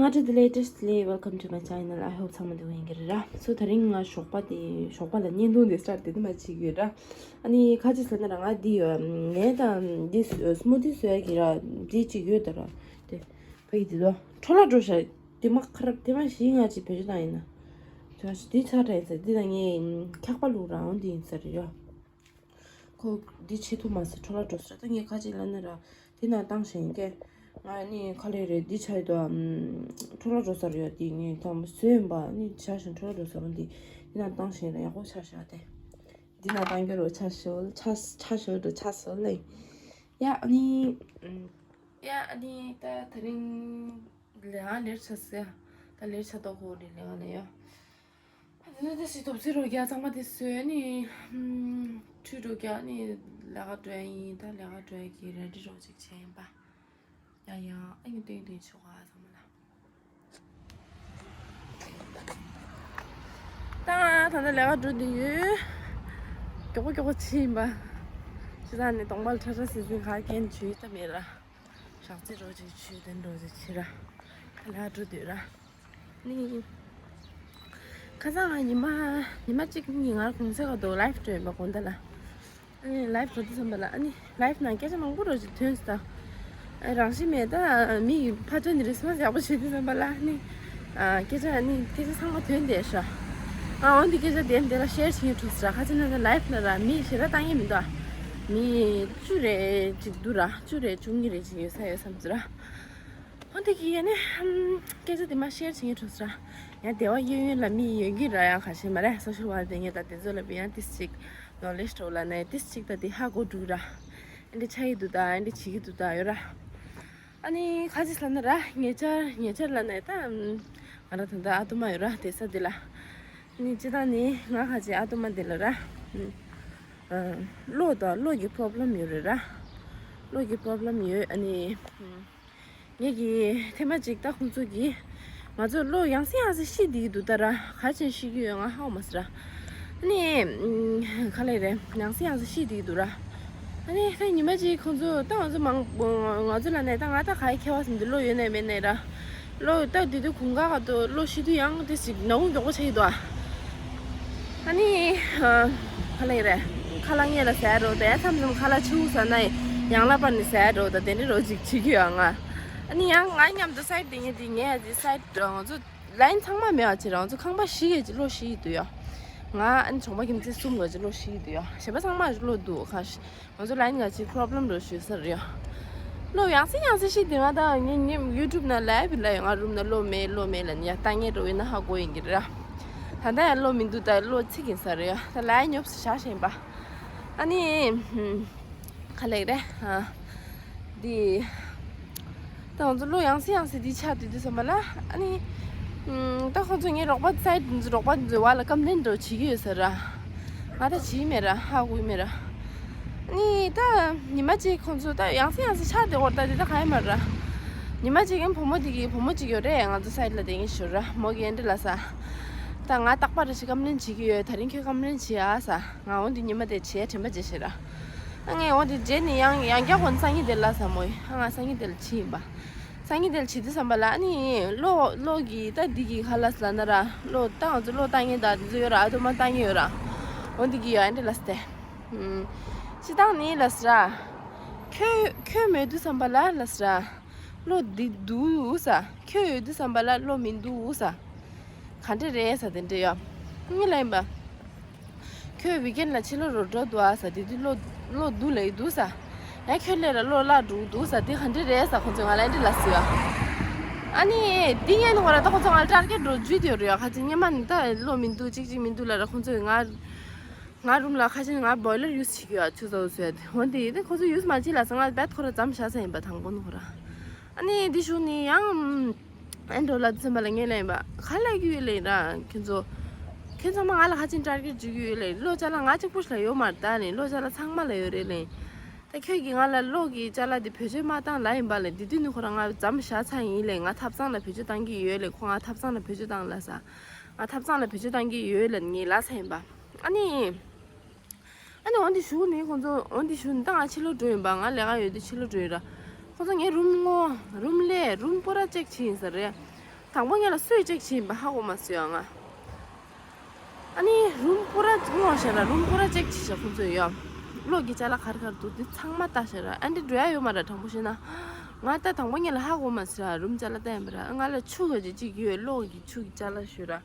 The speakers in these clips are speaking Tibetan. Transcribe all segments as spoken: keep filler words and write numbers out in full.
What is the latest today? Welcome to my channel. I hope ཚང་མ་འདི་བ་ཡིན་གྱི་རེད་ར། སོ་ད་རིང་ང་ཞོགས་པ་དེ་ཞོགས་པ་ལ་བརྙན་ཐུང་དེ་སྟར་དེ་དུ་མ་བྱེད་ཀྱི་ཡོད་ར། ཨ་ནི་ཁ་ཅིག་ཟེར་ན་ར་ང་འདི་ཡོད། ངས་ད་འདི་སྨུ་ཏི་བཟོ་ཡ་གི་ར་འདི་གཅིག་ཡོད་ད་ར། དེ་ཕ་གི་དེ་དོ་འཕྲོ་ལ་འགྲོ་ཤ། དེ་མ་ཁ་ར་དེ་མ་ཞིག་ང་ཅིག་བེད་སྤྱོད་བཏང་ཡིན་ན། དེ་མ་ཞིག་འདི་ཚར་དྲན་ས་འདི་ད་ངས་འཁྱག་པ་བླུགས་ར་འོང་འདི་ཡིན་ས་རེད་ཡ། ཁོ་འདི་བྱེད་ཐུབ་མ་སོང་འཕྲོ་ལ་འགྲོ་ས་རེད། ད་ངས་ཁ་ཅིག་ལ་ནི་ར་འདི་ན་བཏང་ཞིང་སྐད། ང་ནི་ཁ་ལས་རེད་འདི་ཆ་ཡི་དོ། འཕྲོ་ལ་འགྲོ་ས་རེད་ཡ། འདི་ངས་ཐམ་བཟོས་ཡིན་པ་ནི་ཆ་ཞིང་འཕྲོ་ལ་འགྲོ་ས་རེད། འདི་འདི་ན་བཏང་ཞིང་ར་ཡག་པོ་ཆ་བཞག་སྟེ། འདི་ན་བཏང་རྒྱུ་རོ་ཆ་ཞོལ་ཆ་ཆ་ཞོལ་རོ་ཆ་སོལ་ལེ། ཡ་ཨ་ནི་ཡ་ཨ་ནི་ད་ད་རིང་ལས་ང་ལེར་ཆ་སེ། ད་ལེར་ཆ་ཏོག་ཧོ་རེ་ལས་ང་ལས་ཡ། ཨ་ནི་དེ་སི་ཐོབ་སི་རོ་རྒྱ་ཚང་མ་དེ་སོས་ནི། ཁྲུས་རོ་རྒྱ་ནི་ལས་ཀ་འགྲོ་ཡ་ཡིན། ད་ལས་ཀ་འགྲོ་ཡ་གི་རེ་ཌི་རོ་ཅིག་བྱས་ཡིན་པ། ཡ་ཡ་ཨ་ནི་ཏོན་ཏོན་ཆོག་ག་ཚང་མ་ལ། ད་ད་ལྟ་ལས་ཀ་འགྲོ་དུ་ཡོད། མགྱོགས་པོ་མགྱོགས་པོ་ཕྱིན་པ། ཇི་ལྟར་ནི་གདོང་པ་ལ་ཁྲ་ཁྲ་སིལ་སིལ་ག་གན་བྱུས་ད་མེད་ར། ཞག་ཚི་རོ་ཅིག་བྱུས་དེ་འགྲོ་ཅིག་བྱེད་ར། ད་ལས་ཀ་འགྲོ་དུས་ར། ནི། ཁ་སང་ང་ཉི་མ་ཉི་མ་གཅིག་གཉིས་ང་གུང་སེང་ག་དུ་ལའིབ་འགྲོ་ཡིན་པ་དགོང་དག་ལ། ཨ་ནི་ལའིབ་འགྲོ་དུས་ཙམ་པ་ལ་ཨ་ནི་ལའིབ་ནང་སྐད་ཆ་མང་པོ་རོ་ཅིག་ཐོན་སོང་། ཨ་རང་བཞིན་མེད་ད་མི་ཡི་ཕ་ཏོན་རེ་སི་མ་སི་ཡག་པོ་བྱེད་དུས་ཙམ་པ་ལ་ཨ་ནི། ཨ་སྐད་ཆ་ཨ་ནི་སྐད་ཆ་ཚང་མ་ཐོན་བསྡད་ཤག་ཨ་འོ་འདི་སྐད་ཆ་དེ་འདི་ལ་ཤེར་བྱེད་ཐུབ་ས་ར། ཁ་ཅིག་ན་ད་ལའིབ་ལ་ར་མི་ཞེ་དྲག་བཏང་ཡས་མི་འདུག་མི་བཅུ་རེ་ཅིག་འདུག་ར། བཅུ་རེ་བཅུ་གཉིས་རེ་ཅིག་ཡོད་ས་ཡོད་བསམ་ཚུལ་ར། འོ་དེ་གི་ཡ་ནི། སྐད་ཆ་དེ་མ་ཤེར་བྱེད་ངེས་གྲུབ་ས། ཡང་དེ་བ་གཡས་གཡོན་ལ་མི་ཡོད་ཀྱི་ར་ཡང་ཁ་ཤས་མ་རེད། སོ་ཤལ་ཝར་ཀ་དེ་ངས་ད་དེ་ཚོ་ལ་བི་ཡང་ཏིས་ཅིག་ནོ་ལེ་ཇི་འགྲོ་ལ་ནས་ཏིས་ཅིག་ད་དེ་ཧ་གོ་འགྲུག་ར། ཨེ་འདྲ་ཆ་ཡི་འདུག་ད་ཨེ་འདྲ་བྱེད་ཀྱི་འདུག་ད་ཡོད་ར། ཨ་ནི་ཁ་ཅིག་ལ་ན་ར་ཉེ་ཆར་ཉེ་ཆར་ལ་ནས་ད། ང་ར་ད་ད་ཨ་ཏུ་མ་ཡོད་ར་དེ་ས་དེ་ལ། ཨ་ནི་ཅི་ད་ནི་ང་ཁ་ཅིག་ཨ་ཏུ་མ་དེ་ལ་ར། གློ་དང་གློ་གི་པོ་རོབ་ལེམ་ཡོད་རེད་ར། གློ་གི་པོ་རོབ་ལེམ་ཡོད་ཨ་ནི། ངེད་ཀྱི་ཐེངས་མ་གཅིག་ད་ཁོང་ཚོ་གིས་ང་ཚོ་གློ་ཡང་སེ་ཡང་སེ་ཤི་བསྡད་ཀྱི་འདུག་ད་ར། ག་ཅན་ཤི་གི་ཡོད་ང་ཧ་གོ་མ་སི་ར། ཨ་ནི་ག་ལེ་རེད་ཡང་སེ་ཡང་སེ་ཤི་བསྡད་ཀྱི་འདུག་ར། ཨ་ནི་ད་ཉི་མ་གཅིག་ཁོང་ཚོ་ད་ང་ཚོ་མང་ང་ཚོ་ལ་ནས་ད་ང་ད་ག་ཡི་ཁེ་བ་ཟིན་འདུག་གློ་ཡོད་ནས་མེད་ནས་ར། གློ་ད་དེ་དུས་གུང་ག་ག་དུ་གློ་ཤི་དུས་ཡང་དེ་ཞིག་ན་འུ་མགྱོགས་པོ་ཆགས་ཀྱི་འདུག་ཨ། ཨ་ནི། ཁ་ལག་རེད། ཁ་ལག་ངེད་ལ་ཟས་རོ་དེ་མཚམས་མཚམས་ཁ་ལག་ཆུ་བོ་ཟ་ན་ཡང་ལ་པར་ནི་ཟས་རོ་ད་དེ་འདྲི་རོ་ཅིག་བྱེད་ཀྱི་ཡོད་ང་། ཨ་ནི་ཡང་ང་མཉམ་དུ་སའིད་དེ་ངེད་དེ་ངས་ཨ་ཅི་སའིད་ང་ཚོ་ལའིན་ཚང་མ་མེད་པ་བྱེད་ར་ང་ཚོ་ཁང་པ་བཞི་གས་ཅི་ལོ་བཞི་ཡི་དུ་ཡོད། ང་ཨ་ནི་གྲོང་པ་ཁྱིམ་མཚེས་གསུམ་གས་ཅི་ལོ་བཞི་ཡི་དུ་ཡོད་གཞན་པ་ཚང་མ་ལོ་འདུག་ཁ་ཤས། ང་ཚོ་ལ་ཡིན་ང་ཅིག་པོ་རོབ་ལེམ་རོ་ཞུ་ས་རེད། གློ་ཡང་སེ་ཡང་སེ་ཤི་དེ་ང་ད་ངེད་ངེད་ཡུ་ཊུབ་ན་ལའིབ་ལ་ཡོད། ང་རུམ་ན་གློ་མེད་གློ་མེད་ལ་ནི་ཡ་ལྟ་ངེད་འགྲོ་ཡིན་ན་ཧ་གོ་ཡིན་གྱི་རེད། ད་ལྟ་ཡང་གློ་མི་འདུག་ད་གློ་ཚིག་ཡིན་ས་རེད། ད་ལའི་ཉོབ་སུ་བཞག་བཞིན་པ། ཨ་ནི། ག་ལེགས་རེད། འདི། ད་ང་ཚོ་གློ་ཡང་སེ་ཡང་སེ་འདི་ཆགས་དུས་དུས་བསམ་པ་ལ་ཨ་ནི། ད་ཁོང་ཚོ་ངའི་རོགས་པ་སའིད་འདི་ཚོ་རོགས་པ་འདི་ཚོ་བ་ལ་ཀམ་པི་ལེན་འགྲོ་བྱེད་ཀྱི་ཡོད་ས་ར། ང་ད་བྱེད་ཀྱི་མེད་ར་ཧ་གོ་གི་མེད་ར། ཨ་ནི་ད་ཉི་མ་གཅིག་ཁོང་ཚོ་ད་ཡང་སེ་ཡང་སེ་ཆགས་དེ་འོར་ད་འདི་ད་ག་ཡི་མ་ར། ཉི་མ་གཅིག་གི་བུ་མོ་འདི་གི་བུ་མོ་གཅིག་ཡོད་རེད་ང་ཚོ་སའིད་ལ་དེ་ངས་ཞུ་ར་མོ་གི་ཨེ་འདྲ་ལ་ས། ད་ང་རྟག་པར་རེ་ཞིག་ཀམ་པི་ལེན་བྱེད་ཀྱི་ཡོད། ད་རིང་ཁྱོད་ཀམ་པི་ལེན་བྱེད་ཨ་ས། ང་འོ་འདི་ཉི་མ་དེ་བྱས་དྲན་པ་བརྗེད་ཤེས་ར། ཨ་ངས་འོ་འདི་རྗེས་ནས་ཡང་ཡང་བསྐྱར་ཁོ་ན་སང་ཉིན་དེར་ལ་ས་མོ་ཡི་ཨ་ང་སང་ཉིན་དེར་ལ་ཕྱིན་ཡིན་པ། སང་ཉིན་དེར་ལ་བྱེད་དུས་བསམ་པ་ལ་ཨ་ནི་གློ་གློ་གི་ད་འདི་གི་ཁ་ལག་ལ་ན་ར་གློ་ད་ང་ཚོ་གློ་བཏང་ངེས་ད་འདི་ཚོ་ཡོད་ར་ཨ་ཐོ་མ་བཏང་ངེས་ཡོད་ར། འོ་འདི་གི་ཡོད་ཨ་འདྲ་ལ་སྟེ། སྤྱི་བཏང་ནི་ལ་ས་ར། ཁྱོད་ཁྱོད་མེད་དུས་བསམ་པ་ལ་ལ་ས་ར། གློ་འདི་འདུག་ས། ཁྱོད་ཡོད་དུས་བསམ་པ་ལ་གློ་མི་འདུག་ས། ག་འདྲ་རེད་ས་དེ་འདྲ་ཡོད། ངས་ལབ་ཡིན་པ། ཁྱོད་ཝི་ཀེན་ལ་ཕྱི་ལོགས་རོ་འགྲོ་འདུག་ཨ་ས་དེ་དུས་གློ་གློ་འདུག་ལབ་ཀྱི་འདུག་ས། ཡང་ཁྱོད་སླེབས་ར་གློ་བརླག་འགྲོ་གི་འདུག་ས་དེ་ག་འདྲ་རེད་ས་ཁོང་ཚོས་ང་ལ་འདྲི་ལབ་སོང་ཡ། ཨ་ནི་དེ་ངས་ནི་ཁོ་ར་ད་ཁོང་ཚོ་ང་ལ་ཊར་གེ་ཊི་འགྲོ་རྒྱུ་དེ་ཡོད་རེད་ཡ། ཁ་ཅིག་སྔོན་མ་ནི་ད་གློ་མི་འདུག་གཅིག་གཅིག་མི་འདུག་ལབ་ར་ཁོང་ཚོས་ང་ང་རུམ་ལ་ཁ་ཅིག་ང་བོའི་ལར་ཡུ་སི་བྱེད་ཀྱི་ཡོད་ཆུ་ཚོད་ཚོད་དེ་འོན་ཏེ་ཡིན་ཏེ་ཁོང་ཚོས་ཡུ་སི་མ་བྱེད་ལབ་སོང་ང་བད་ཁོ་ར་འཇམ་བཞག་ས་ཡིན་པ་དང་པོ་ནི་ཁོ་ར། ཨ་ནི་དེ་ཞུ་ནི་ཡང་། ཨེ་འགྲོ་ལ་ཚན་པ་ལ་ངས་ལན་པ་ག་ལ་གི་ཡོད་ལེ་ར་ཁྱོད་ཚོ། ཁྱོད་ཚོ་མ་ང་ལ་ཧ་ཅིང་ཀྲར་ཀེ་ཊི་འཇུག་གི་ཡོད་ལེ་ལོ་ཅ་ལ་ང་གཅིག་པུ་ཞིག་ལ་ཡོད་མ་རེད་ད་ནི་ལོ་ཅ་ལ་ཚང་མ་ལ་ཡོད་རེད་ལེ། ད་ཁྱོད་ཀྱིས་ང་ལ་ལོ་གི་ཅ་ལ་དེ་བེད་སྤྱོད་མ་བཏང་ལ་ཡིན་པ་ལེ་དེ་དུས་ནི་ཁོ་རང་ང་འཇམ་བཞག་ཚ་ཡིན་ལེ་ང་ཐབ་ཚང་ལ་བེད་སྤྱོད་བཏང་གི་ཡོད་ལེ་ཁོ་ང་ཐབ་ཚང་ལ་བེད་སྤྱོད་བཏང་ལ་ས། ང་ཐབ་ཚང་ལ་བེད་སྤྱོད་བཏང་གི་ཡོད་ལེ་ངས་ལ་ཚ་ཡིན་པ། ཨ་ནི། ཨ་ནི་འོན་ཏེ་ཞུ་ནི་ཁོང་ཚོ་འོན་ཏེ་ཞུ་ནི་ད་ང་ཕྱི་ལོགས་འགྲོ་ཡིན་པ་ང་ལས་ཀ་ཡོད་དུས་ཕྱི་ལོགས་འགྲོ་ཡིན་ར། ཁོང་ཚོ་ངའི་རུམ་ངོ་རུམ་ལས་རུམ་པོ་ར་ཅེག་བྱེད་ཡིན་ས་རེད། དང་པོ་ངེད་ལ་སུས་ཅེག་བྱེད་ཡིན་པ་ཧ་གོ་མ་སོང་ཡ་ང་། ཨ་ནི་རུམ་པུ་ར་ངོ་ཤེས་ར་རུམ་པུ་ར་ཅེག་བྱེད་ཤག་ཁོང་ཚོས་ཡ། གློག་གི་ཅ་ལག་ག་རེ་ག་རེ་འདུག་འདི་ཚང་མ་ལྟ་ཤག་ར། ཨ་འདི་འགྲོ་ཡ་ཡོད་མ་ར། དྲང་པོ་བཤད་ན། ང་ད་དང་པོ་ངེད་ལ་ཧ་གོ་མ་སོང་ར། རུམ་ཅ་ལག་ལྟ་ཡིན་པ་ར། ང་ལ་ཆུ་ག་ཅིག་ཅིག་ཡོད། གློག་གི་ཆུ་གི་ཅ་ལག་ཞུ་ར།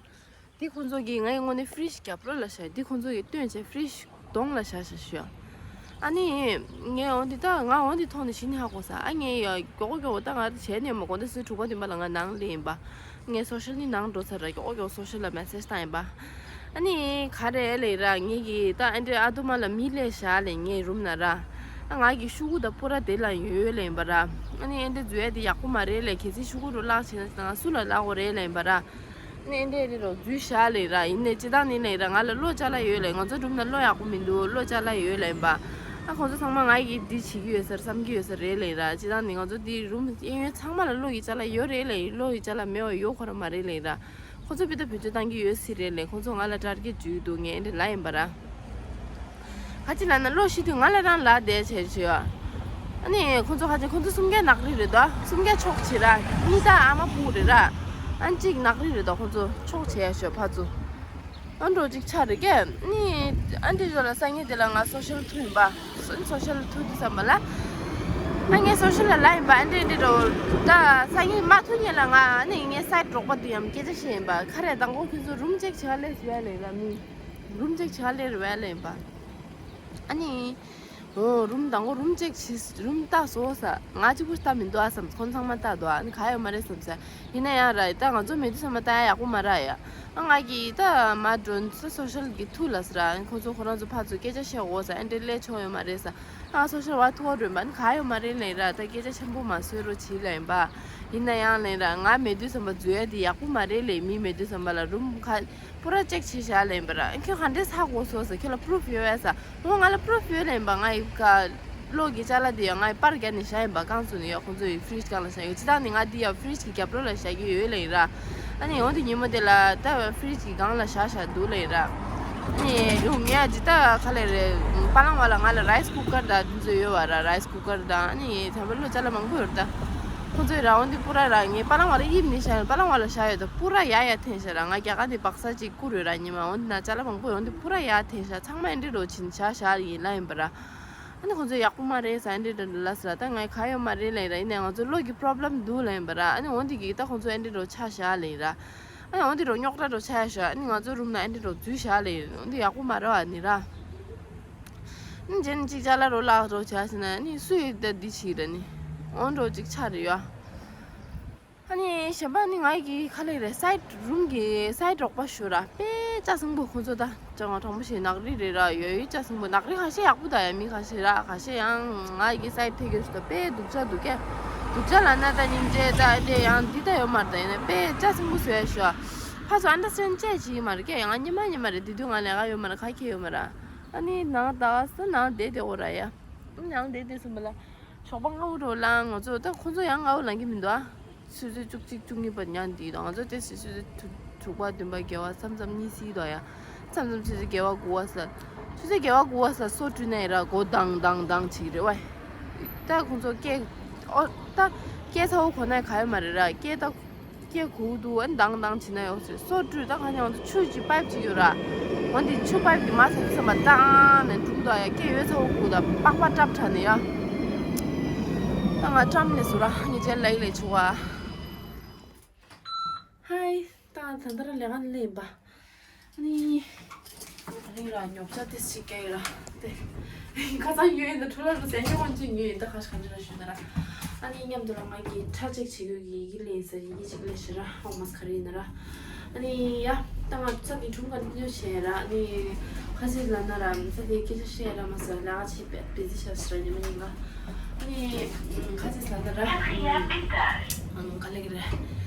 འདི་ཁོང་ཚོ་གིས་ངའི་ངོ་ནས་ཕི་རིཇ་རྒྱབ་རོགས་ལ་བཞག་འདི་ཁོང་ཚོ་གིས་སྟོན་བྱས་ཕི་རིཇ་གདོང་ལ་བཞག་བཞག་ཞུ། ཨ་ནི། ངས་འོ་འདི་ད་ང་འོ་འདི་ཐོག་ནས་གཞི་ནས་ཧ་གོ་ས། ཨ་ངས་ཡ་མགྱོགས་པོ་མགྱོགས་པོ་ད་ང་བྱས་ནས་མ་དགོང་དག་སུའི་དྲུག་པ་བདུན་པ་ལ་ང་ནང་སླེབས་ཡིན་པ། ངས་སོ་ཤལ་ནི་ནང་འགྲོ་ཚར་ར། མགྱོགས་པོ་མགྱོགས་པོ་སོ་ཤལ་ལ་མེ་སེཇ་བཏང་ཡིན་པ། ཨ་ནི། ག་རེ་ལས་ར་ངས་གི་ད་ཨ་འདྲེ་ཨ་དུ་མ་ལ་མི་སླེབས་བཞག་ལས་ངའི་རུམ་ན་ར། ཨ་ང་གི་ཤུ་གུ་ད་པུ་ར་དེ་ལ་ཡོད་ལས་ཡིན་པ་ར། ཨ་ནི་ཨ་འདྲེ་འཛུལ་ཡ་དེ་ཡག་པོ་མ་རེད་ལས། གལ་སྲིད་ཤུ་གུ་རུ་བརླག་བྱས་ན་ང་སུ་ལ་བརླག་དགོས་རེད་ལས་ཡིན་པ་ར། ནས་འདྲེ་རེ་རོ་འཛུལ་བཞག་ལེ་ར། ཡིན་ནས་སྤྱི་བཏང་ནི་ལེ་ར་ང་ལ་གློག་ཅ་ལག་ཡོད་ལེ། ང་ཚོ་རུམ་ན་གློག་ཡག་པོ་མི་འདུག་གློག་ཅ་ལག་ཡོད་ལེ་ཡིན་པ། ཨ་ཁོང་ཚོ་ཚང་མ་ང་ཡི་འདི་བྱེད་ཀྱི་ཡོད་ཟེར་བསམ་གྱི་ཡོད་ས་རེད་ལེ་ར། སྤྱི་བཏང་ནི་ང་ཚོ་འདི་རུམ་གཡས་གཡོན་ཚང་མ་ལ་གློག་གི་ཅ་ལག་ཡོད་རེད་ལེ། གློག་གི་ཅ་ལག་མེད་པ་ཡོད་ཁོ་ར་མ་རེད་ལེ་ར། ཁོང་ཚོ་ཕི་ད་བེད་སྤྱོད་བཏང་གི་ཡོད་སྲིད་རེད་ལེ། ཁོང་ཚོ་ང་ལ་དྲ་རྒྱ་འཇུས་འདུག་ངས་འདི་ལ་ཡིན་པ་ར། ཁ་ཅིག་ལ་ན་གློག་ཤི་དུས་ང་ལ་རང་ལ་བསྡད་བྱས་བྱས། ཨ་ནི་ཁོང་ཚོ་ཁ་ཅིག་ཁོང་ཚོ་གསུམ་ཀའི་ནག་རིལ་རེད་དོ། གསུམ་ཀའི་ཕྱོགས་བྱེད་ར། གཉིས་ད་ཨ་མ་བུ་རེད་ར། ཨ་གཅིག་ནག་རིལ་རེད་དོ། ཁོང་ཚོ་ཕྱོགས་བྱས་ཤོད་ཕ་ཚོ། ཨ་འགྲོ་གཅིག་ཆ་རེད་ཀྱེ། ནི་ཨ་འདི་ཚོ་ལ་སང་ཉིན་དེ་ལ་ང་སོ་ཤལ་ཐུག་ཡིན་པ། སོ་སོ་ཤལ་ཐུག་དུས་ཙམ་པ་ལ། ཨ་ངས་སོ་ཤལ་ལ་ལ་ཡིན་པ། ཨ་འདི་འདི་འགྲོ། ད་སང་ཉིན་མ་ཐུག་ཉིན་ལ་ང་ཨ་ནི་ངའི་སའི་གྲོགས་པ་དེ་ཡང་སྐད་ཆ་བཤད་ཡིན་པ། ཁ་རེ་དང་པོ་ཁྱོད་ཚོ་རུམ་ཅེག་བྱེད་ལས་ཟེར་ལས་ར་མི། རུམ་ཅེག་བྱེད་ལེ་རེ་བ་ལེ་ཡིན་པ། ཨ་ནི། འོ་རུམ་དང་པོ་རུམ་ཅེག་བྱེད་རུམ་ལྟ་སོང་ས། ང་གཅིག་པུ་ལྟ་མི་འདུག་ཨ་བསམ། ཁོང་ཚང་མ་ལྟ་འདུག་ཨ་ནི་ག་ཡོད་མ་རེད་བསམ་ས། ཡིན་ན་ཡང་ར་ད་ང་ཚོ་མེད་དུས་ཚང་མ་ལྟ་ཡ་ཡག་པོ་མ་ར་ཡ། ཨ་ང་གིས་ད་མ་འགྲོ་ས་སོ་ཤལ་གི་ཐུག་ལ་ས་ར། ཨ་ནི་ཁོང་ཚོ་ཁོ་རང་ཚོ་ཕར་ཚུར་སྐད་ཆ་བཤད་འོ་ས། ཨ་འདྲེ་ལས་ཆོག་ཡོད་མ་རེད་ས། ཨ་སོ་ཤལ་བ་ཐུག་འགྲོ་ཡིན་པ། ཨ་ནི་ག་ཡོད་མ་རེད་ལེ་ར། ད་སྐད་ཆ་ཆེན་པོ་མ་བཟོས་རོགས་བྱིས་ལ་ཡིན་པ། ཡིན་ན་ཡང་ལེ་ར་ང་མེད་དུས་ཚང་མ་འཛུལ་ཡ་དེ་ཡག་པོ་མ་རེད་ལེ། མི་མེད་དུས་ཚང་མ་ལ་རུམ་ཁ། པུ་ར་ཅེག་བྱེད་བཞག་ལེན་པ་ར། ཁྱོད་ག་འདྲས་ཧ་གོ་སོང་ཟེར། ཁྱོད་ལ་པུ་རུཕ་ཡོད་པས་ཟེར། འོ་ང་ལ་པུ་རུཕ་ཡོད་ལེན་པ། ང་ཡི་ཀ་གློག་གི་ཅ་ལག་དེ་ཡང་ང་ཡི་པར་རྒྱག་ནས་བཞག་ཡིན་པ། རྐང་བཙུགས་ནས་ཡོད། ཁོང་ཚོ་ཡི་ཕི་རིཇ་སྒང་ལ་བཞག་ཡོད། ཅི་ད་ནི་ང་འདི་ཡང་ཕི་རིཇ་གི་རྒྱབ་ལོགས་ལ་བཞག་གི་ཡོད་ལེན་ར། ཨ་ནི་འོ་འདི་ཉིན་མོ་དེ་ལ་ད་ཕི་རིཇ་གི་སྒང་ལ་བཞག་བཞག་འདུག་ལེན་ར། ཨ་ནི་རུང་ངས་ཅི་ད་ག་ལེ་རེད། པ་ལང་བ་ལ་ང་ལ་རའིས་ཀུ་ཀར་དང་འདི་ཚོ་ཡོད་བ་ར། རའིས་ཀུ་ཀར་དང་ཨ་ནི་ད་བ་ལོ་ཅ་ལག་མང་པོ་ཡོད་ར། ད་ཁོང་ཚོའི་ར་འོ་འདི་པུ་ར་ར་ངས་པ་ལང་བ་ལ་ཡིབ་ནས་བཞག་པ་ལང་བ་ལ་བཞག་ཡོད། ད་པུ་ར་ཡ་ཡ་འཐེན་བཞག་ར། ང་རྒྱ་གར་འདི་སྦག་ས་ཅིག་བསྐུར་ཡོད་ར། ཉི་མ་འོ་འདི་ན་ཅ་ལག་མང་པོ་ཡོད། འོ་འདི་པུ་ར་ཡ་འཐེན་བཞག་ཚང་མ་ཨེ་འདྲི་རོ་ཕྱིན་བཞག་བཞག་ཡིན་ལ་ཡིན་པ་ར། ཨ་ནི་ཁོང་ཚོ་ཡག་པོ་མ་རེད་ཟེར་ཨེ་འདྲི་འདྲི་ལ་ཟེར། ད་ང་ག་ཡོད་མ་རེད་ལ་ཡིན་ར། ཡིན་ནའི་ང་ཚོ་གློག་གི་པོ་རོབ་ལེམ་འདུག་ལ་ཡིན་པ་ར། ཨ་ནི་འོ་འདི་གི་ད་ཁོང་ཚོ་ཨེ་འདྲི་རོ་ཆ་བཞག་ལ་ཡིན་ར། ཨ་ནི་འོ་འདི་རོ་རྙོག་དྲ་རོ་ཆ་བཞག་ཨ་ནི་ང་ཚོ་རུམ་ན་ཨེ་འདྲི་རོ་འཛུལ་བཞག་ལ་ཡིན། འོ་འདི་ཡག་པོ་མ་རེད་བ་ནི་ར། ཨ་ནི་རྗེས་ནས་ཅིག་ཅ་ལག་རོ་བརླག་རོ་བྱ་ཟེར་ན་ཨ་ནི་སུ་ཡིས་ད་འདི་བྱེད་ར་ནི། འོ་འདྲ་ཅིག་ཆགས་རེད་ཡ། ཨ་ནི་གཞན་པ་ནི་ང་ཡི་གི་ཁ་ལེགས་རེད། སའིད་རུམ་གི་སའིད་རོགས་པ་ཞུ་ར་དཔེ་ལྕགས་སྲིན་པོ་ཁོང་ཚོ་ད་ཅང་དྲང་པོ་ཞིག་ནག་རིལ་རེད་ར། ཡོད་ཡོད་ལྕགས་སྲིན་པོ་ནག་རིལ་ཁ་ཤས་ཡག་པོ་ད་ཡ། མི་ཁ་ཤས་ར་ཁ་ཤས་ཡང་ང་ཡི་གི་སའིད་ཐད་ཀྱི་ཞུ་ད་དཔེ་སྡུག་ཅག་འདུག་གས། སྡུག་ཅག་ལ་ན་ད་སྙིང་རྗེ་ད་དེ་ཡང་འདི་ད་ཡོད་མ་རེད། ད་ཡིན་ན་དཔེ་ལྕགས་སྲིན་པོ་བཟོས་ཡ་ཞུ་ཨ། ཕ་ཚོ་ཨན་ཌར་སི་ཊེན་ཌ་བྱེད་ཀྱི་མ་རེད་ཀྱས། ཡང་ཉི་མ་ཉི་མ་རེད། དེ་དུས་ང་ལས་ཀ་ཡོད་མ་རེད། ཁ་ཁྱེར་ཡོད་མ་རེད། ཨ་ནི་ནང་ད་ས་ནང་བསྡད་བསྡད་འོ་ར་ཡ། ནང་བསྡད་བསྡད་སོང་བ་ལ། ཞོགས་པ་སྔ་པོ་འགྲོ་ལ་ང་ཚོ་ད་ཁོང་ཚོ་ཡང་སྔ་པོ་ལངས་ཀྱི་མི་འདུག་ཨ། ཆུ་ཚོད་བཅུ་གཅིག་བཅུ་གཉིས་པ་ཉལ་འདི་དང་ང་ཚོ་དེ་ཆུ་ཚོད་དྲུག་པ་བདུན་པ་བརྒྱད་པ་མཚམས་མཚམས་གཉིད་སད་དོ་ཡ། མཚམས་མཚམས་ཆུ་ཚོད་བརྒྱད་པ་དགུ་པ་ས། ཆུ་ཚོད་བརྒྱད་པ་དགུ་པ་ས་སོ་བཀྲུས་ན་ཡ་ར་སྒོ་དང་དང་དང་བྱེད་ཀྱི་རེད་བ། ད་ཁོང་ཚོ་སྐད་ཨོ་ད་སྐད་ཚ་བོ་གོ་ན་ག་ཡོད་མ་རེད་ར། སྐད་ད་སྐད་གོ་འདུག་ཨ་ནི་དང་དང་བྱེད་ན་ཡོད་ཟེར། སོ་བཀྲུས་ད་ག་ནས་ང་ཚོ་ཆུ་ཅིག་པའིབ་ཅིག་ཡོད་ར། འོ་འདི་ཆུ་པའིབ་འདི་མ་ཚ་ཚ་མ་བཏང་ནས་འགྲུག་དོ་ཡ། སྐད་ཡོད་ཚ་བོ་གོ་ད་པགས་པ་བཀྲབ་དྲགས་ནས་ཡ། ད་ང་བཀྲམ་ནས་སུ་ར་ངས་ཅན་ལ་ཡིག་ལས་ཆུ་བ། ཧའི། ད་ད་ལྟ་ར་ལས་ཀ་ནས་སླེབས་ཡིན་པ། ཨ་ནི། ཨ་ནི་ར་ཉོབ་ཆ་ཏི་སི་ཅིག་སྐྱེལ་ཡིན་ར། དེ། ཁ་སང་ཉོས་ཡིན་ད་འཕྲོ་ལ་འགྲོ་ཟེར་ཉོ་ཁོང་ཅིག་ཉོས་ཡིན་ད་ཁ་ཤས་ག་འདྲ་ར་ཞུས་ན་ར། ཨ་ནི་མཉམ་དུ་ར་ང་གི་ཁྲ་ཅིག་བྱེད་དགོས་ཀྱི་ཡི་གེ་ལེན་ཟེར་ཡི་གེ་ཅིག་ལས་ཤི་ར་ཧོ་མ་སི་ཁ་རི་ཡིན་ན་ར། ཨ་ནི་ཡ། ད་ང་ཚ་གི་ཁྲུམ་ཀ་ནི་ཉོ་བྱས་ར། ཨ་ནི། ཁ་ཅིག་ལ་ན་ར་ཚ་དེ་སྐད་ཆ་བཤད་ར་མ་ཟེར་ལ་ཆེ་བེ་བེ་ཟི་ཤ་སི་ར་ཉི་མ་ཉིན་ག་ཨ་ནི། ཁ་ཅིག་ལ་ན་ར། ཨ་ནི་ག་ལེ་གི་རེད།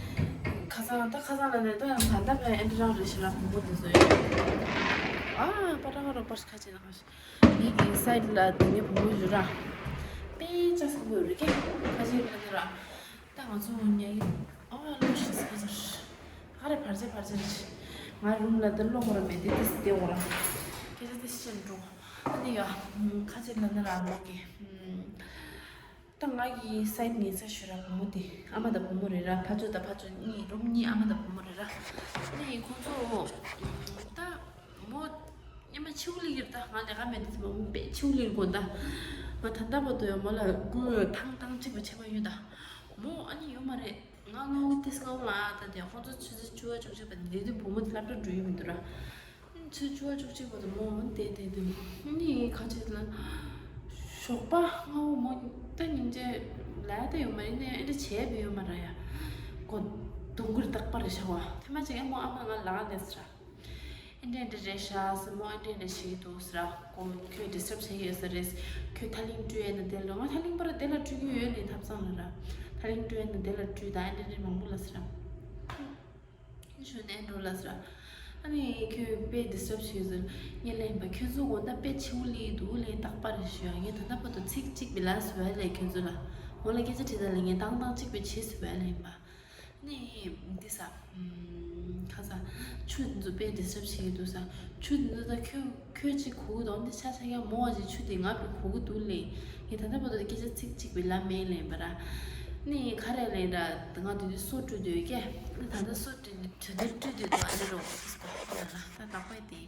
ཁ་སང་ད་ཁ་སང་ལ་ནས་ད་ཡང་ད་ལྟ་བས་ཨེ་འདྲ་རང་རེད་ཤི་ར་བུ་མོ་དེ་ཚོ་ཡོད། ཨ་པ་ཏྲ་ཧ་རོ་པར་ཁ་ཅིག་ན་ཁ་ཤི། ངེད་ཀྱི་སའིད་ལ་དེ་ནས་བུ་མོ་ཡོད་ར། དཔེ་ལྕགས་སྲིན་པོ་ཡོད་རེད་ཀྱེ། ཁ་ཅིག་ལ་ན་ར། ད་ང་ཚོ་ཉལ་གི་ཨ་ལོ་ཤི་སི་ཁ་ཅིག་ཧ་རེ་བར་ཆད་བར་ཆད་རེད། ང་རུམ་ལ་ད་ལོ་ཧོ་ར་མེད་དེ་དེ་སི་དེ་ཧོ་ར། སྐད་ཆ་དེ་སི་ཅན་འགྲོ། ཨ་ནི་ཡ། ཁ་ཅིག་ལ་ན་ར་ལོ་གི། ད་ང་གི་སའིཌ་ཉེ་ས་ཞུ་ར། བུ་མོ་དེ་ཨ་མ་དང་བུ་མོ་རེད་ར། ཕ་ཚོ་དང་ཕ་ཚོ་གཉིས་རུམ་གཉིས་ཨ་མ་དང་བུ་མོ་རེད་ར། ནི་ཁོང་ཚོ་ད་མོ་ཉི་མ་ཕྱི་གླིང་གི་རེད། ད་ང་ལས་ཀ་མེད་དུས་ཙམ་པ་མོ་དཔེ་ཕྱི་གླིང་གི་གོ། ད་ང་ད་ལྟ་བར་དུ་ཡང་མོ་ལ་སྒུག་ཡོད། ཐང་ཐང་གཅིག་པ་བྱས་མ་ཡོད། ད་མོ་ཨ་ནི་ཡོད་མ་རེད། ང་ལྔ་བོ་ཏིས་ལྔ་བོ་ལ་ད་དེ་ཁོང་ཚོ་ཆུ་ཚོད་བཅུ་པ་བཅུ་གཅིག་པ་དེ་དུས་བུ་མོ་དེ་སློབ་གྲྭ་འགྲོ་ཡི་མི་འདུག་ར། ཆུ་ཚོད་བཅུ་པ་བཅུ་གཅིག་པ་དུ་མོ་བདེ་བདེ་དུ་ནི་ཁ་ཆེ་ལ་ཞོགས་པ་ལྔ་བོ་མོ་ད་སྙིང་རྗེ་ལ་ད་ཡོད་མ་ཡིན་ནའི་ཨེ་འདྲ་བྱས་པ་ཡོད་མ་ར་ཡ། ཀོ་དུང་གུར་རྟག་པར་ཤ་བ་ཐེ་མ་ཅིག་ཨེ་མོ་ཨ་མ་ང་ལ་ལས་ར། ཨེ་འདྲ་འདྲ་རེད་ཤག་ཟེར་མོ་ཨེ་འདྲ་འདྲ་ཞིག་འདུག་ཟེར་ར། ཀོ་ཁྱོད་ཌིས་ཊབ་བྱེད་ཡོད་ས་རེད། ཁྱོད་ཐ་ལིང་སྤྲོད་ཡས་ན་དེ་ལ་ང་ཐ་ལིང་པར་དེ་ལ་སྤྲོད་ཀྱི་ཡོད་ནི་ཐབ་ཚང་ལ་ར། ཐ་ལིང་སྤྲོད་ཡས་ན་དེ་ལ་སྤྲོད་ད་ཨེ་འདྲ་འདྲ་མང་པོ་ལ་ཟེར་ར། ཞུ་ནས་འགྲོ་ལ་ཟེར། ཨ་ནི་ཁྱོད་དཔེ་ཌིས་ཊབ་བྱེད་ཟེར། ངས་ལན་པ་ཁྱོད་ཚོ་དགོང་དག་དཔེ་ཆེ་བོ་ལས་འདུག་ལས་རྟག་པར་ཞུ་ཡ། ངས་ད་ལྟ་བར་དུ་ཚིག་གཅིག་མི་ལབ་ཟེར་བ་ལས་ཁྱོད་ཚོ་ལ། འོ་ལ་སྐད་ཆ་དྲིས་ད་ལས་ངས་ཏང་ཏང་གཅིག་པོ་བྱེད་ཟེར་བ་ལས་ཡིན་པ། ནི་འདི་ས་ཁ་ས་ཆུ་འདི་ཚོ་དཔེ་ཌིས་ཊབ་བྱེད་ཀྱི་འདུག་ས། ཆུ་འདི་ཚོ་ད་ཁྱོད། ཁྱོད་ཅིག་གོ་གི་འདུག་འདི་ཆ་ཆ་ཡང་མོ་བ་ཅིག་ཆུ་དེ་ང་བི་གོ་གི་འདུག་ལེ། ངས་ད་ལྟ་བར་དུ་སྐད་ཆ་ཚིག་གཅིག་བི་ལབ་མེད་ལེ་བ་ར། ནི་ག་རེ་ལེ་ར། ང་དུས་དུས་སོ་བཀྲུ་འདོད་ཀྱེ། ནི་ད་ལྟ་སོ་བཀྲུ་ནི་བཀྲུ་འདོད་བཀྲུ་འདོད་དུ་ཨ་ནི་རོ་སྐོ་ལ་ད་བདག་པོའི་དེ།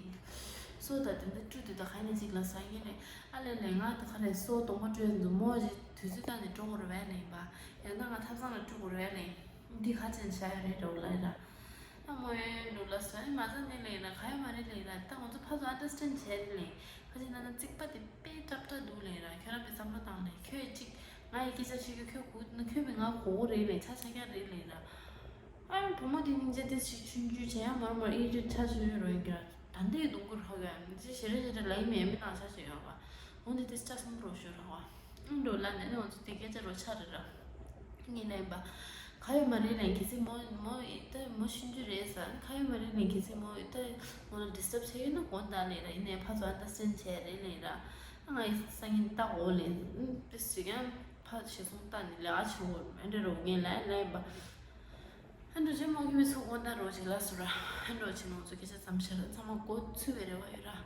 སོ་ད་དུས་དུས་བཀྲུ་འདོད་ད་ག་ནས་ཅིག་ལ་ས་ངེ་ལེ། ཨ་ལེ་ལེ་ང་ད་ག་རེ་སོ་གཏོང་པ་བཀྲུ་འདུག་མོ་ཅིག་དུས་ཚོད་ད་ནས་འགྲོ་དགོས་རེད་བས་ལེ་བ། ཡང་ན་ང་ཐབ་ཚང་ལ་བཀྲུ་དགོས་རེད་བས་ལེ། འདི་ཁ་ཅན་བྱ་ཡ་རེད་འགྲོ་ལ་ཡ་ར། ཨ་མོ་ཨེ་འགྲོ་ལ་ས་ཨེ་མ་ཚ་ནི་ལེ་ན་ག་ཡ་མ་རེད་ལེ་ན་ད་ང་ཚོ་ཕ་ཚོ་ཨན་ཌར་སི་ཊེན་ཌ་བྱས་རེད་ལེ། ཁ་ཅན་ན་ན་རྩིག་པ་དེ་དཔེ་ཏྲབ་ཏྲ་འདུག་ལེ་ར། ཁྱོད་རང་པའི་བསམ་བློ་བཏང་ལེ་ཁྱོད་ཅིག་ང་ཡི་སྐད་ཆ་བཤད་རྒྱུ་ཁྱོད་གུ་ན་ཁྱོད་པའི་ང་གོ་གོ་རེད་ལེ་ཆ་ཆ་ཁྱ་རེད་ལེ་ར། ཨ་བུ་མོ་དེ་སྙིང་རྗེ་དེ་ཞིག་ཆུང་ཆུང་བྱས་ཡ་མར་མར་ཨི་རིད་ཆ་ཆུང་ཆུང་རོ་ཡིན་གྱི་ར། ད་འདི་སྡུག་གུ་རོ་ཡ་མི་ཚེ་ཞེ་རེ་ཞེ་རེ་ལ་ཡི་མེ་མི་ནང་ཆ་ཆེ་ཡོད་པ། འོ་འདི་དེ་ལྕགས་སྲིན་པོ་རོ་ཞོ་ར་བ། འགྲོ་ལ་ནས་ནི་འོ་ཚོ་དེ་སྐད་ཆ་རོ་ཆ་རེ་ར། ངས་ལན་པ། ག་ཡོད་མ་རེད་ལན་གི་ཚེ་མོ་མོ་ཨི་ཏི་མོ་ཤུན་ཇུ་རེད་ས་ག་ཡོད་མ་རེད་ལན་གི་ཚེ་མོ་ཨི་ཏི་མོ་ལ་ཌིས་ཊབ་བྱས་ཡོད་ན་དགོངས་དག་ལེ་ར། ཡིན་ནའི་ཕ་ཚོ་ཨན་ཌར་སི་ཊེན་ཌ་བྱས་རེད་ལེ་ར། ང་ཡི་སང་ཉིན་ལྟ་འོ་ལེ། ཏི་སི་ཀྱང་ཕ་ཞེ་སོང་ལྟ་ནི་ལེ་ཨ་ཆུ་འོ་མེ་འདྲ་རོ་ངས་ལན་ལན་པ། ཨ་འགྲོ་ཆེན་མོ་གི་མི་ཚོ་དགོངས་དག་རོགས་ཅིག་ལ་སུ་ར། ཨ་འགྲོ་ཆེན་མོ་ཚོ་སྐད་ཆ་ཙམ་བཤད་ལ་ཚང་མ་མགོ་ཚུད་པའི་རེ་བ་ཡོད་ར།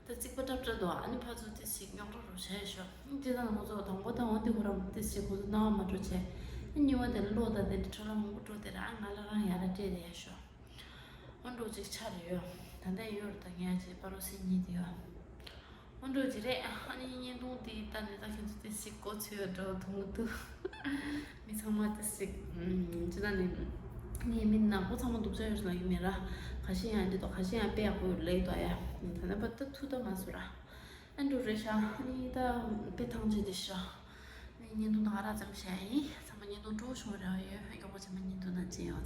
ད་རྩིག་པ་ཏྲབ་ཏྲ་འདུག་ཨ་ནི་ཕར་ཚུར་ཏི་ཞིག་རྙོག་དྲ་རོགས་བྱས་ཤོག་ཨ་ནི་དེ་དང་ང་ཚོ་དང་པོ་དང་འོ་འདི་ཁོ་རང་ཏི་ཞིག་ཁོ་ཚོ་སྣང་བ་མ་འགྲོ་བྱས། ཨ་གཉིས་པ་དེ་ལ་ལོག་ད་དེ་འདྲ་འཕྲོ་ལ་མང་པོ་འགྲོ་དེ་ར་ཨ་ང་ལ་རང་ཡ་ར་སྤྲད་དེ་ཡ་ཤོག་ཨ་འགྲོ་ཅིག་ཆ་རེ་ཡོད། ད་ལྟ་ཡོད་ར་ད་ངས་ཅིག་པ་རོ་སི་གཉིས་དེ་ཡོད། ཨ་འགྲོ་ཅིག་རེད། ཨ་ནི་བརྙན་ཐུང་དེ་ལྟ་ནས་ད་ཁྱེད་ཚོ་ཏི་ཞིག་གོ་ཚོད་འགྲོ་ཐུང་ཐུ། མི་ཚང་མ་ཏི་ཞིག་ཅི་ད་ནི་ངའི་མི་ནག་པོ་ཚང་མ་སྡུག་ཅག་ཡོད་ལ་ཡིན་མེད་ར། ཁ་ཤས་ཡང་འདི་དོ་ཁ་ཤས་ཡང་དཔེ་ཡག་པོ་ཡོད་ལེ་དོ་ཡ། ད་ནི་པ་ད་ཐུ་ད་མ་སུ་ར། ཨ་འགྲོ་རེད་ཤག་ཨ་ནི་ད་དཔེ་ཐང་ཆད་དེ་ཤག་ནི་བརྙན་ཐུང་ད་ག་ར་ཙམ་བྱས་ཡིན། ཚང་མ་བརྙན་ཐུང་སྤྲོ་བོ་བྱུང་རེ་བ་ཡོད། མགྱོགས་པོ་ཚང་མ་བརྙན་ཐུང་ནང་མཇལ་ཡོང་།